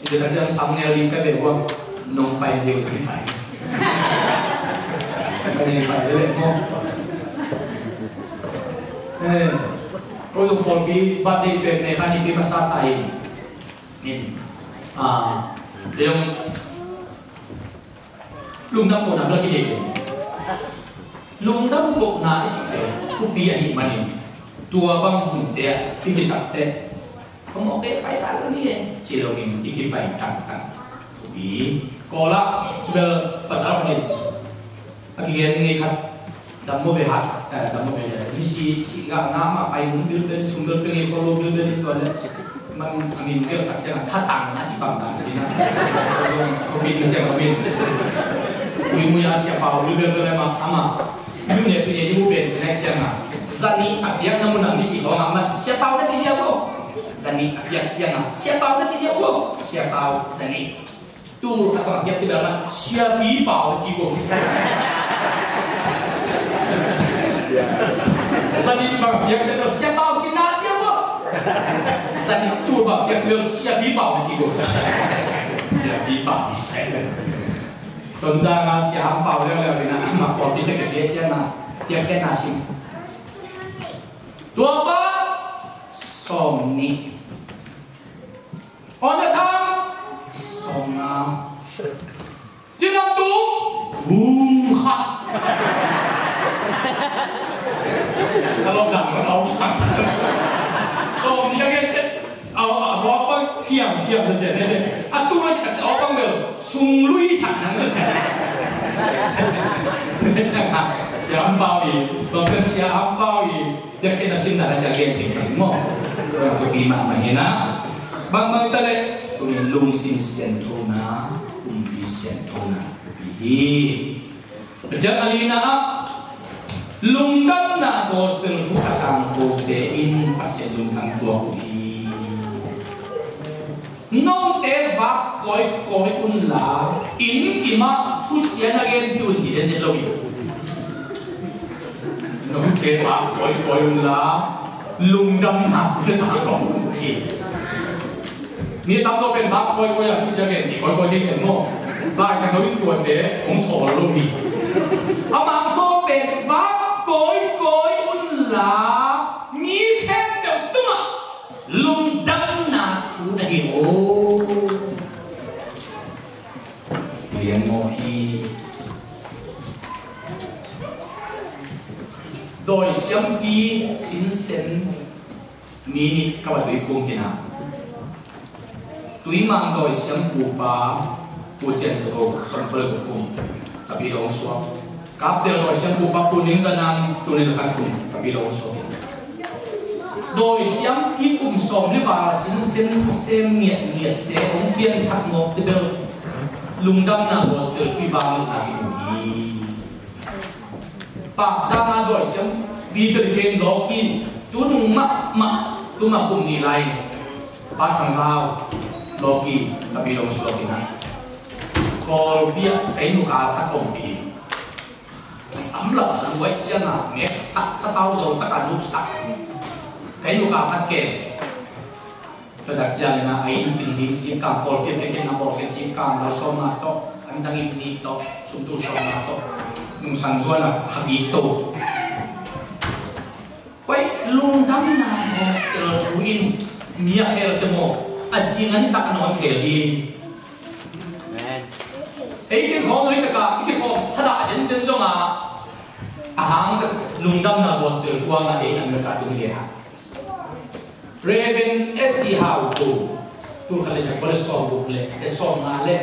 Ite ka tiang sam ngel ding ka beh uang nong pai deu ka hi pai. Ka ning pai le le mo. Eh, ko zong pawlpi birthday pek me kha nih pi masa tai. Min. Ah, te zong lungdam kohna bel kidei ve. Lungdam kohna i cihte thupi ahih manin tua bang hunte ah i kisakte ka mawhte pai ta lo ni e ci loin i kipai tangtang thupi. Kawlah bel pasal khat in a kigen ngei khat. Dam maw ve hat, eh, dam maw ve le. Misi, si ga na ma pai mun bil ben, sum bil ben, ngei kholo bil ben, tua le. Man, a min bil tak ciang, tha tang na ci bang tang na. Ko bin na ciang a min. Mui mui a sia pau bil ben le ma, ama. Yu ne tu ne yu ben si na ciang a. Zani a biak na mun a misi ko nga man. Sia pau na ci ya ko. Zani a biak ciang a. Sia pau na ci ya ko. Sia pau, zani. Tu khat bang a biak tu bel na, siapi pau na ci ko ci sa. Zani bang a biak tu bel sia pau ci na ci ko. Zani tu bang a biak tu bel siapi pau na ci ko ci sa. Siapi pau ci sa. Ton za nga sia ham pau leu leu ni na, ma pau ci sa ke sia na, biak ke na sim. Tua pa, sawm nih. On the time, sawm nga. Cina tu, tu khat. Kalau dah, kalau dah. Sawm nih again. Au, au, au, au, hiam, hiam, na zen, ne, ne. A tu na cik, au, bang bel, sung lui sak nang. Siam pau i, bang bel siam pau i. Biakpiakna simna na ciang gen thei thei maw? Tua thupi mahmah hi na. Bangbang ta leh tuni lungsim sianthona, pumpi sianthona thupi hi. Ciang a lina ah lungdamna gospel thu a tangkote in Pasian lungdam tuak uh hi. Note vak kawikawi unla, inn kimah thusia na gen tun ci zenzen lo hi. Note vak kawikawi unla, lungdamna tun a tangkawk un ci. Mi tamzaw pen vak kawikawi a thusia gen ti kawikawi thei ken maw? Laisiangtho in tuate hong sawl lo hi. Amah hong sawl pen vak kawikawi unla, mi khempeuh tungah lungdamna thu na hi aw. Lian maw hi. Dawi siampi sinsen mi nih ka va tui kung kina. Tuimang dawi siam pupa Pu Cian Za Ko, sawmkua le guk kum, ka pi lo hong suak. Kaptel dawi siam pupa Pu Ning Za Nang, tul nih le khat kum, ka pi lo hong suak. Dawi siam pi kum sawm le val a sinsen a sem ngiatngiatte hong pianthak mawkte bel lungdamna gospel thu i vang lohna hi mu hi. Paksa nga dawi siam pi bel ken lawkin tunung mahmah tuma kum nih lai Pa Thang Za Hau lawkin ka pi lo hong suak in a. Kawlpi ah kei nuka khat om pi. A samlak a luai ciangin nek sak sapau zo taka nuksak. Kei nuka khat ken. Tua tak ciangin a inn cing ding sikang, kawlpi a kekek na bawl kek sikang, lal sawm nga tawh, an dang inn nih tawh, sumtul sawm nga tawh. Nungsang zuan a khak it to. Pai lungdamna gospel thu in mi a khel te maw, a zingan tak a nawn khel hi. Ei kikhawm lo hi taka i kikhawm thadah zenzen zong a, a hang tak lungdamna gospel thu a ngah ei America tung hi a. Reverend S T Hau Ko, tu khat le sawm le sawm guk le, le sawm nga le,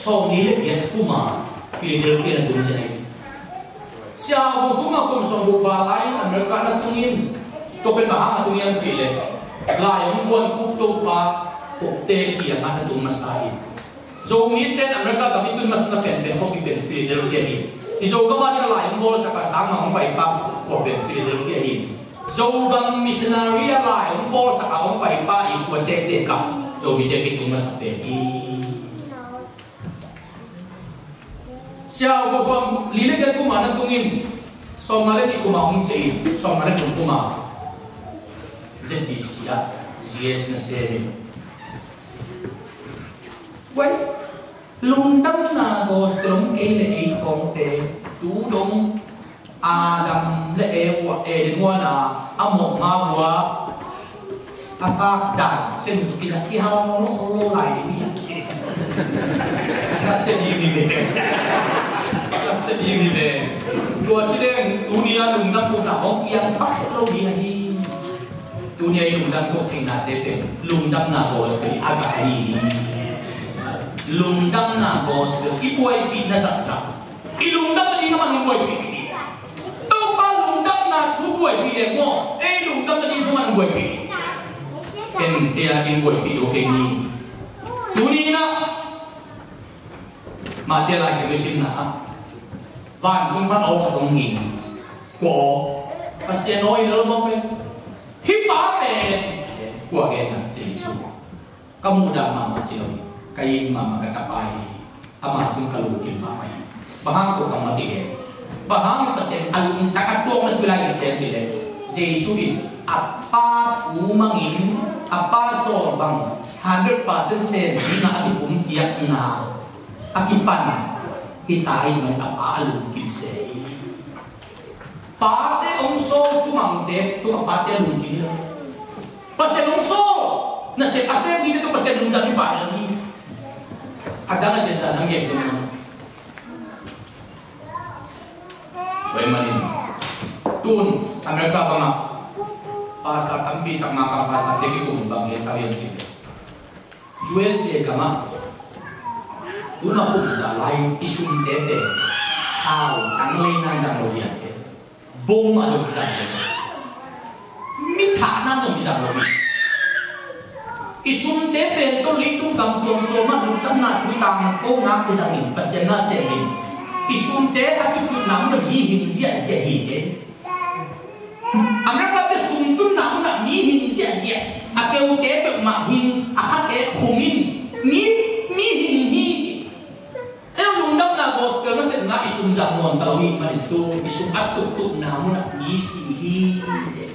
sawm ni le giat kuma Philadelphia na tung zen hi. Sia Hau Ko tuma kum sawm guk val lai in America na tung in, tua pen bang hang na tung hiam cih leh, lai hong guan kuk Topa, Kukte kiangah na tung masa hi. Zomite in America gam i tun masa na penpen khuapi pen Philadelphia hi. I Zogam a ding lai hong bawlsak a sang a hong paipa khua pen Philadelphia hi. Zogam missionary a lai hong bawlsak a hong paipa i khua tektek ah Zomite kitung masa pen hi. Sia Hau Ko sawm li le giat kuma na tung in, sawm nga le nih kuma hong ciah in, sawm nga le thum kuma Z B C ah G S na sem in. Wai, lungdamna gospel hong kei le ei khawngte, tu dong Adam le Eva, Eden huan a, a mawh ma hua, a kak dan sen tu kila kihal lo ho lo lai ding hi. Ka se ding hi ve. Ka se ding hi ve. Tua ci deng, tuni a lungdam ko na hong kiang pak lo ding hi. Tuni a i lungdam ko thei na te pen, lungdamna gospel a ka hi. Lungdamna gospel, i buaipih na saksak. I lungdam nading a man hong buaipih. Topa lungdamna thu buaipih leng maw, ei lungdam nading thu man hong buaipih. Ken ei a ding buaipih zo kei ni. Tuni na, Mate lai sim sim na. Vantung pan aw khat hong ngin. Kua aw. Pasian aw i lel maw pen. Hih pa pen. Kua gen na Jesu. Ka muhdah mahmah ci lo hi. Ka it mahmah ka tapa hi. Ama tung ka lungkim mahmah hi. Bang hang ko ka mati gen. Bang hang Pasian a lungtak a tuakna thu lai gen ci leh. Jesu in a pa thu mangin a pa sawl bang hundred percent sem dingin a kipumpiakna a kipan hi ta hi mah a pa a lungkim se hi. Pate hong sawl thumangte tung a pate a lungkim hi lo. Pasian hong sawl nasep a sem mite tung Pasian lungdam hi pah hi lo hi. A dang a sian ta nang gen tung. Tua ahih manin tun America bangah pastor tampi tak Makaw pastor te kikum bang gen ta hiam cih leh U S A gamah tuna pumsa lai i sumte pen thau tang lei nan zang lo hiam cih. Bom a zong zang lo. Mi thahna zong zang lo. I sumte pen tawh leitung gam tuamtuam ah lungdamna thu tangkona kizangin Pasian na semin i sumte a tututna mun ah mi hing ziahziah hi ci. America te sumtunna mun ah mi hing ziahziah. A keute peuhmah hing, a khate khum in mi, mi hing hi ci. Ei lungdamna gospel nasepna i sum zang nawn ta lo hi manin tu i sum a tuktukna munah mi si hi ci.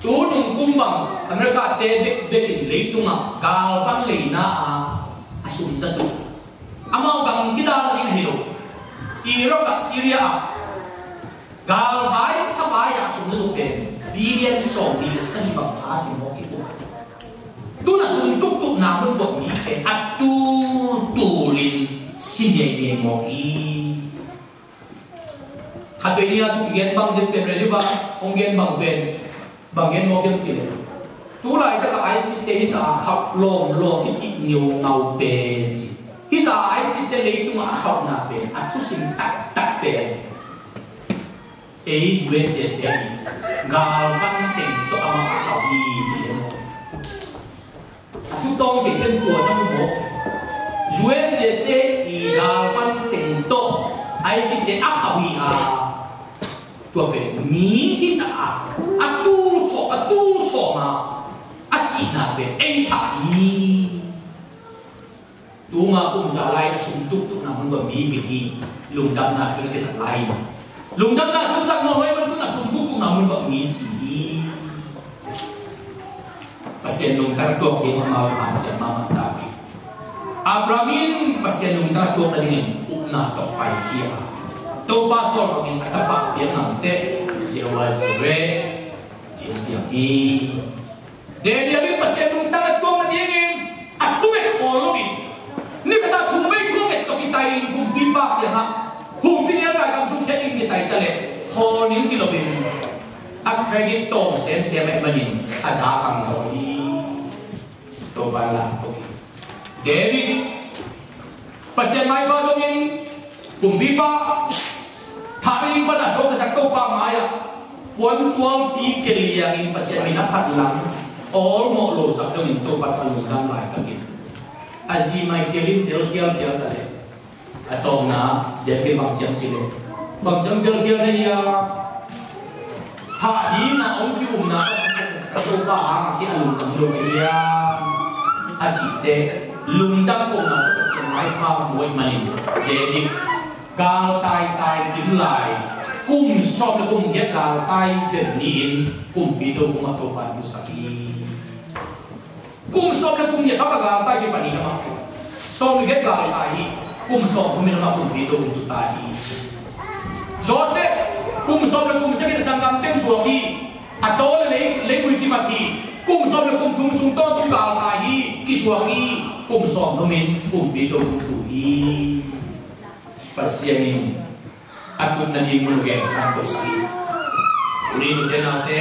Tu nung kum bang America te bekbek in leitungah galvan leina a a sum za tuk. Amau bang kidal ding ahi lo. Iraq ah, Syria ah galvai savai ah sum za tuk pen billion sawm nih le sagih bang a ci mawk i kum. Tun a sum tuktukna mun pawh mi pen a tultul in si ngeingei mawk hi. Khat vei ni a thu kigen bang zet pen radio bang hong gen bang pen bang gen mawk hiam cih leh tu laitak a ISIS te hih zah a khauh lawmlawm i cih ngeungau pen ci. Hih zah a ISIS te leitungah a khauhna pen a thusim taktak pen ei U S A te in galvan teng tawh amah a khauh hi ci leh maw? A thu tawng kei ten tua na mu maw? U S A te i galvan teng tawh ISIS te a khauh hi a, tua pen mi hih zah a a tul sawm a tul sawm a a sihna pen ei thah hi. Tuma kum za lai a sum tuktukna mun bang mi hi hi. Lungdamna thu na kisak lai. Lungdamna thu zak nawn lai man tun a sum tuktukna mun bang mi si hi. Pasian lungtang tuak ding amau i hanciam mahmah ta hi. Abraham in Pasian lungtang tuak nadingin upna tawh pai hi a, Topa sawl bangin a tapa piang ngamte Jehovah Jireh, ci hong piang hi. Daniel in Pasian lungtang a tuak nadingin a thumet khawl loin, ni khat ah thum vei thu a nget tawh kitaiin kumpipa kiangah, humpinelpa kam sung khia in kitai ta leh khawl ning ci loin, a credit tawm semsem ahih manin a za khang zaw hi. Topa in lam tuk hi. David, Pasian maipha zongin, kumpipa, thah ding pan a suaktasak Topa mai-ah puantualpi kia liangin Pasian min a phat lang awlmawh lo zak dongin Topa tawh a lungdam laitakin, a zi Michael in tel khialkhial ta leh, a tawpna, David bang ciang ci leh, bang ciang telkhial na hia? Thah dingin hong ki-umna ka Topa hangah ki a lungdam lo ka hiam? A cihte, lungdam kohna tawh Pasian maipha muh ahih manin, David galtai taikim lai, kum sawm le kum giat galtai vet ni-in kumpi tokhom ah Topa in pusak hi. Kum sawm le kum giat bek a galtai hi, pan nih lam ah sawm le giat galtai hi. Kum sawm thum in amah kumpi tokhom tu ta hi. Joseph, kum sawm le kum sagih in a sanggam teng suak hi. A taw le lei, leivui kimat hi. Kum sawm le kum thum sung tawntung galtai hi, kisuak hi. Kum sawm thum in kumpi tokhom tu hi. Pasian in a tut nading mun uh gensa tohsak hi. Tuni, ute naute,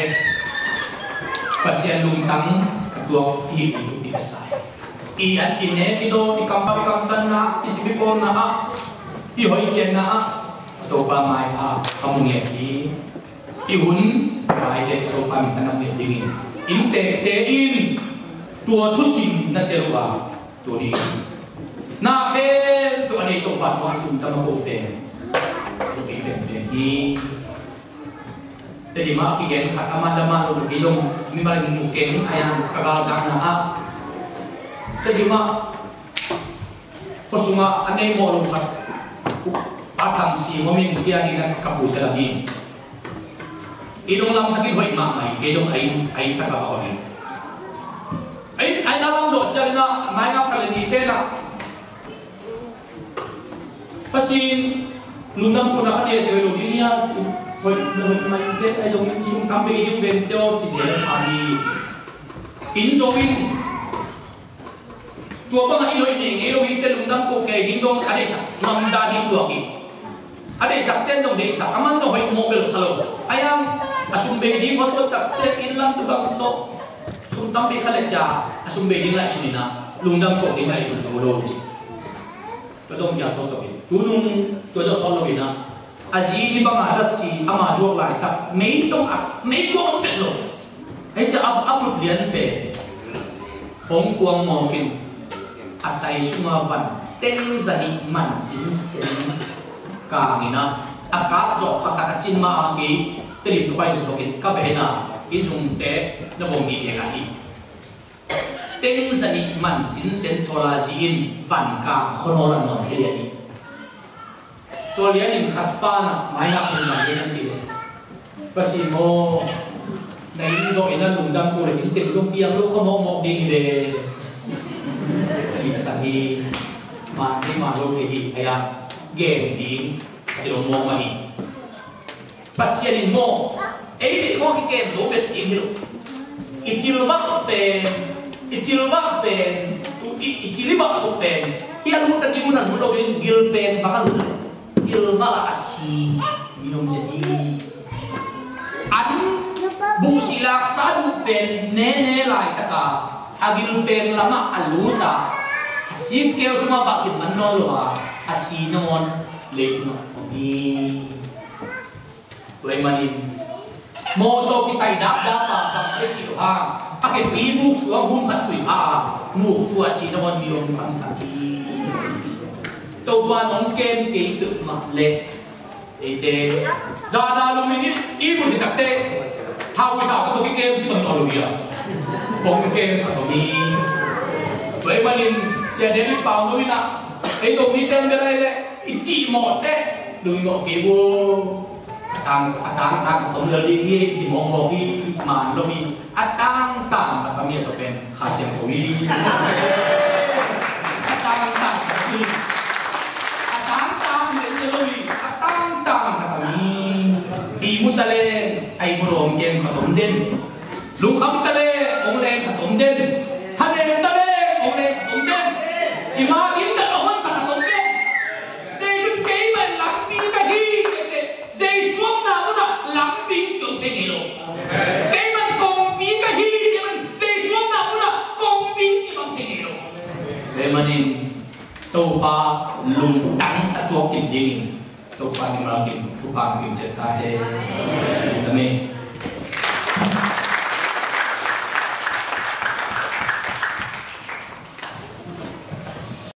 Pasian lungtang a tuak i hi, i thupi ka sa hi. I at, i nek, i dawn, i kam, i kamtanna, i sep, i pawlna ah, i hoih ciatna ah, a Topa maipha a mu ngiat hi. I hun vaite Topa min thanam ngiat dingin, inntekte in tua thusim na tel uh a, tuni na khempeuh a nei Topa tungah a tung tam a kote, thupi penpen hi. Tedim ah kigen khat, amah le amah lo, kei zong mimal in mu keng a, ka galzakna ah. Tedim ah khua sungah a nei mawh lo khat, a thang si mawh min kia hi na, ka pute lam hi. Inn hong lam takin hoih mahmah hi, kei zong a inn, a inn tak a va hoih hi. A inn, a inn a lam zawh ciangin ah, mai ngak khat le nihte in ah, Pasian lungdam kohna khat hi a, ci hoih lo ding hi a, hoih, hoih mai te, a zong in sum tam bei ding vente aw, ci zel kha hi. Inn zong in tua bangah i hoih nei ngei lo hi te, lungdam koh kei ding zong a deihsak ngam dan hi tuak hi. A deihsak ten zong deihsak, a man zong hoih mawh bel sa lo. A yang a sum bei ding hot hot tak te, inn lam tu bang tawh sum tam bei kha le cia, a sum bei ding ngaihsun in ah, lungdam koh ding ngaihsun zo lo ci. Tua dong kiang tawh tawh in, tunung tua zawh sawt lo in ah, a zi ni banga dat si, ama zuak laitak mei zong a, mei kuang vet lo. Hei cia a, a put lian pen hong kuang mawk in, a sai sunga van teng za nih man sinsen kang in ah, a kap zawh kha khat a cin ma a, kei Tedim ka pai tung tawk in ka vehna inn sungte na vong dih dek ahi. Teng za nih man sinsen thawl a zi in van kang khuanawl a nawn hi lian hi. Tua lian in khat pan ah mai ngak hun man lian an ci leh, Pasian aw, na inn zawh in a lungdam ko le cin teng zong piang lo kha mawkmawk ding hi ve. Sisan hi, man thei man lo thei hi, a ya gen ding a ti lo mawk mah hi. Pasian in maw, ei bek khawng kikem zo vet ding hi lo. I cilvak pen, i cilvak pen, i, i cil i vak suk pen, hi a lut a ding mun a lut lo in gil pen bang a lut le, cilvak a si mi om zen hi. An buh si laksa duh pen nene laitak a, a gil pen lamah a lut a, a sipkeu sungah vak in man nawn lo a, a si nangawn leitungah om hi. Tua ahih manin mawtaw kitaih dapdap a bang thei kilo hang, a khepi buk suang hun khat sui kha a, muk tua si nangawn mi om khat khat hi. Topa in hong kem kei peuhmah leh eite zana lumin i, i mun hi takte, thau i thau ka tawh kikem ci bang nawn lo hi a, hong kem khat om hi. Tua ahih manin Sia David Paulo in ah, ei Zomite in bel ahih leh i cih mawh teh, lui mawh kei uh. A tang, a tangtang khat om lel ding hi, i cih mawhmawh hi, man lo hi. A tangtang khat a mi a tawh pen Kha Siangtho hi. A tangtang khat hi. A tangtang pen hi lo hi. A tangtang khat a mi. I mu ta leng, Keima ding tak a hon sa khat om ve. Jesu in keima lampi ka hi tete, Jesu omna munah lam ding ci om thei ngei lo. Keima kongpi ka hi tete, Jesu omna munah kong ding ci om thei ngei lo. Tua manin Topa lungtang a tuak kim dingin Topa mimal kim thupha kim ciat ta hen. Amen.